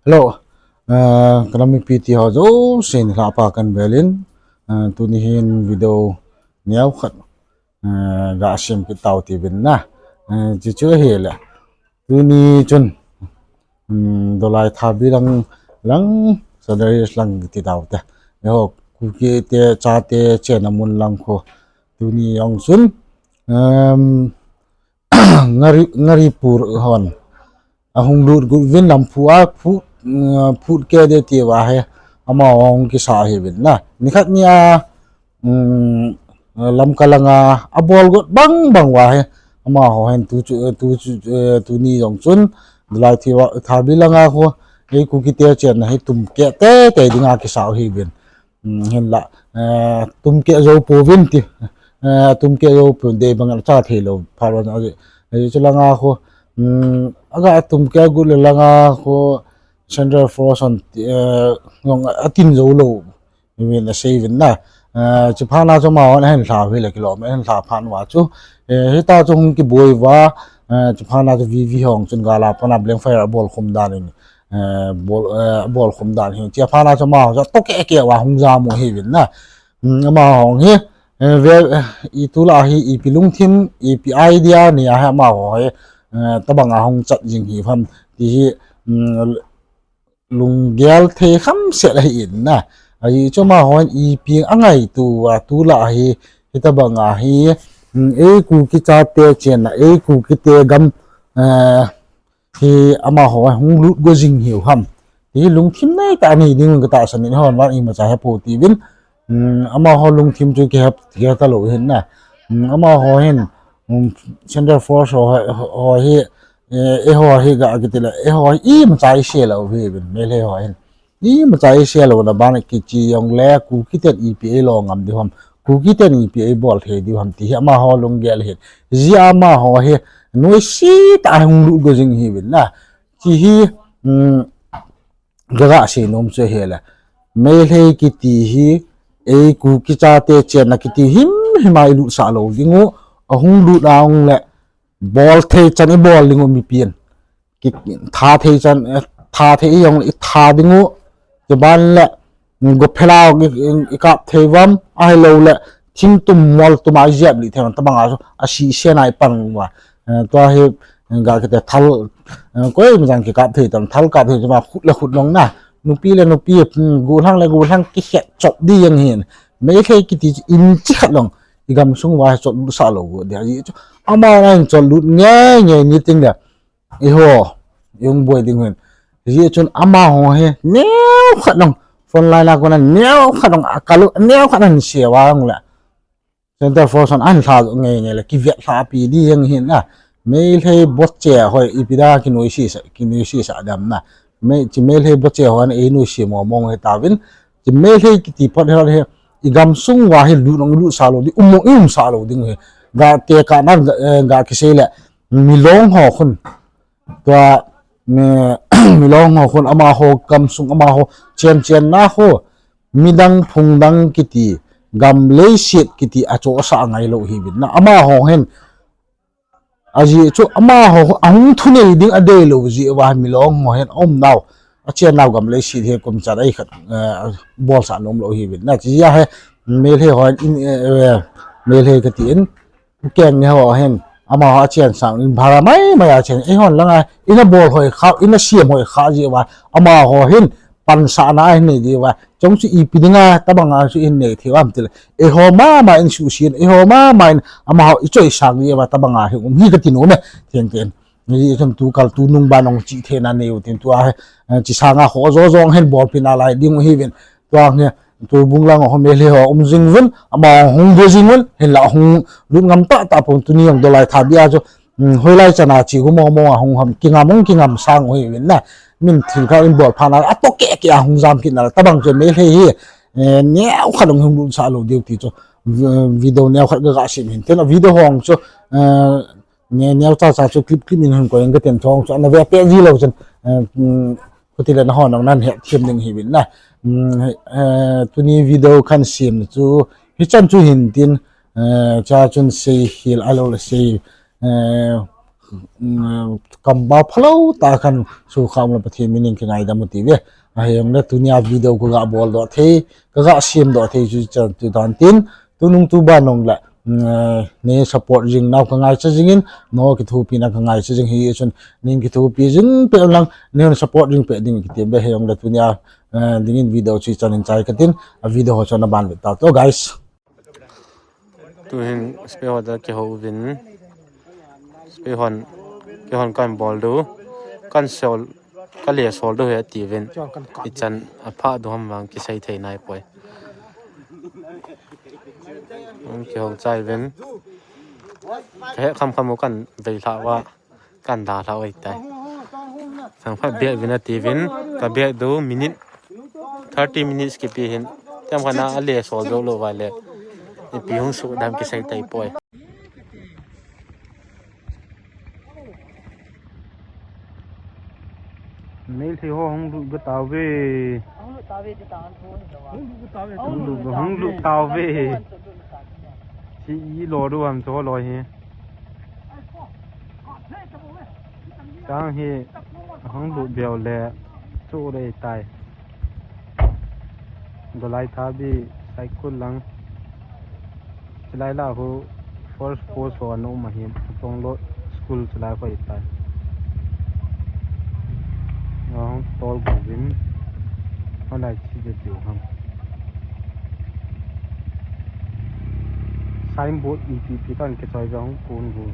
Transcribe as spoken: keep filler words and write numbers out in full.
Hello, uh, ka nam mipi ti ho jouse nilhah pha kan velin, uh, tuni hin video neo khat, uh, ga sem kit tau tivin na. Uh, chuchu ahile, tuni chun, um, Dolai Thabi lang, lang, Sadarius lang ti tau te. Eiho, Kuki te, chate, chenna mun lang khu. Tuni jong chun, um, Ngari, Ngaripur hon ahung lut got uvin lamphu a phut, mm, phut keh ding tia hi amaho hung kisa ahiuvin na. Nikhat nia, mm, Lamka langa abol got bang bang uva hi amaho hin tu chu, tu chu, eh, tuni jong chun Dolai Thabi langa khu ei Kuki te chenna hi tum keh teitei dinga kisa ahiuvin. Um, hinla, eh, tum keh jou pouvin ti, eh, tum keh jou pouvin dei bang a cha thei lou phat uvin ahi, ahi chu langa khu, um, aga tum keh got le langa khu Central Force hon, eh, jong atin jou lou uvin asei uvin na. Eh, chuphat na chu amahon ahin lha u hile kilom, ahin lha phat uva chu, eh, hitia chu hung kiboi uva, eh, chuphat na chu V V hon chun gal a pat a blank fire abol khum dan in, eh, bol, eh, bol khum dan hi. Chia phat na chu amaho chu atoh keh keh uva hung jam u ahiuvin na. Um, amaho hi, eh, ve, eh, itula hi ipi lungthim, ipi idea nei a hi amaho hi, eh, tabang a hung chat jing hiu ham ti hi, um, lunggel thei khamset ahi in na. Ajeh chu amahon ipi angaito uva tulai hi, hitabang a hi, um, ei Kuki chate chenna, ei Kuki te gam, eh, hi amaho hung lut go jing hiu ham ti lungthim nei tah a nei ding ka tahsan in, hon vang imacha hepou tiuvin, um, amaho lungthim chu kihe, kihe talou hin na. Um, amaho hin, um, Central Force ho, ho hi, eh, eiho hi ga kiti le, eiho hi imacha isei lou hiuvin, Meitei ho hin. Imacha isei louna ban kichi jong le, Kuki ten ipi eilo ngam diu ham, Kuki ten ipi eibol thei diu ham ti hi amaho lunggel hin. Hijeh a amaho hi nuisat a hung lut go jing hiuvin na. Chi hi, um, ka ga sei nom chu ahile, Meitei kiti hi ei Kuki chate chenna kiti himhim a ilutsah lou ding u, ahung lut a hung le, bol thei chan ibol ding u mipin. Ki, tha thei chan, eh, tha thei jong itha ding u. Chuban le, mm, go phela i, i, ikap thei uvam, ahilou le, thingtum moltum a ijep lih thei uvam, tabang a chu, asisen a ipan uva. Eh, tua hi, ga kiti thal, eh, koima jong kikap thei tam, thal kap thei tam, khut le khut long na. Nupi le nupi, mm, gollhang le gollhang kikhet chop ding jeng hin. Meitei kiti chu inchi khat long, igamsung uva hi chotlut sah lou go ding. Ajeh chu, ama na hin chotlut ngei ngei ni ting le. Eiho, ihung boi ding hin. Hijeh chun amaho hi, neo khat long, front line a kona neo khat long, akal u, neo khat long hin sei uva long le. Central Force hon ahin lha ngei ngei le, kivet lha pi ding jeng hin na. Meitei boche ho, ipi dia kinoise sa, kinoise sa dam na. Mei, chi Meitei boche hon einuisat mo mong hitauvin. Chi Meitei kiti phot hi, igamsung uva hi lut nong lut sah lou ding, um nong um sah lou ding hi. Ga tekah na, eh, ga kisei le, Milong ho khun. Tua, mi, Milong ho khun amaho gamsung amaho chen chen na khu. Midang phung dang kiti, gam leiset kiti achohsah ngai lou hiuvin na. Amaho hin, ajeh chu amaho ahung thunei ding adei lou jeh uva Milong ho hin aum nau, achen nau gam leiset hi kum chan ei khat, eh, bolsah nom lou hiuvin na. Chi jeh a hi Meitei ho hin, eh, eh, Meitei kati in, Ukeng ni ho hin, amaho achen sang in bhara mai mai a chen, eihon langa, ina bol hoi kha, ina sem hoi kha jeh uva, amaho hin, pansahna ahin nei jeh uva, chung chu ipi dinga, tabang a chu ihin nei thei uvam tile, eiho mama in suhset in, eiho mama in, amaho ichoisang jeh uva, tabang a hi um hi kati nom e, thengte in. Ni chun tu kal tu nung ban ong chi theina nei u tin tua hi, eh, chi sanga ho jo jong hin bolpi nalai ding u hiuvin, tua hi, Tubung lang ho Meitei ho um jing uvin, ama hung go jing uvin, hinla hung lut ngam tah tah pon tuni jong Dolai Thabi a chu, um, hoilai chan a chi gu mo mo a hung ham, kingam hung kingam sang u hiuvin na. Min thil khat in bol phat na, atoh keh keh a hung jam kit na, tabang chu Meitei hi, eh, neo khat hung hung lut sah lou diu ti chu, v-, video neo khat ga ga sem hin. Tena video hong chu, eh, ne-, neo cha cha chu clip clip in hin koi in ka ten chong chu, ana ve peh ji lou chun, eh, um, Khuti le nahon nang nan hetthem ding hiuvin na. Um, eh, tuni video kan sem chu, hichan chu hin tin, eh, cha chun sei hil a lou le sei, eh, mm, kamba phalou tah khat sukha um le Pathen min in kingaidam u ti ve. Ahi jongle tunia video kaga bol doh thei, kaga sem doh thei chu chan tu dan tin, tunung tuban jongle, mm, nei support jing nau kangaicha jingin, nangho kithopina kangaicha jing hi chun, nei kithopi jing peh lang, nei support jing peh ding kiti ve. Ahi jongle tunia, eh, dingin video chu chan in chai katin, a video ho chu naban ve tau to, guys. Tuhin spray ho da kihou vin, spray hon, kihon kan bol diu, kan sol, ka le sol diu hi ati vin. Ichan apha diu ham vang kisei thei nai poi. Hung kihou chai vin. Kahe kham kham u kan vei lha uva. Kan da lha oi tai. Sang phat beh vin ati vin, ka beh diu minute, thirty minutes kipe hin. Tiam khat na a le sol jou lou va le. Ipi hung soh dem kisei thei poi. Meitei ho hung lut be tauve. Hung lut tauve ti ta an thu ni lo va. Hung lut, hung lut tauve. Chi i lo du am cho lo hi. Tang hi hung lut beu le chu le tai. Dolai thabi cycle lang. Chilai la hu first post ho anu ma hi Tonglo school chilai ho itai. Hung tol gu vin. Halai chi de tiu ham. Signboard ipi ipi kan kichoi ve hung kun gu.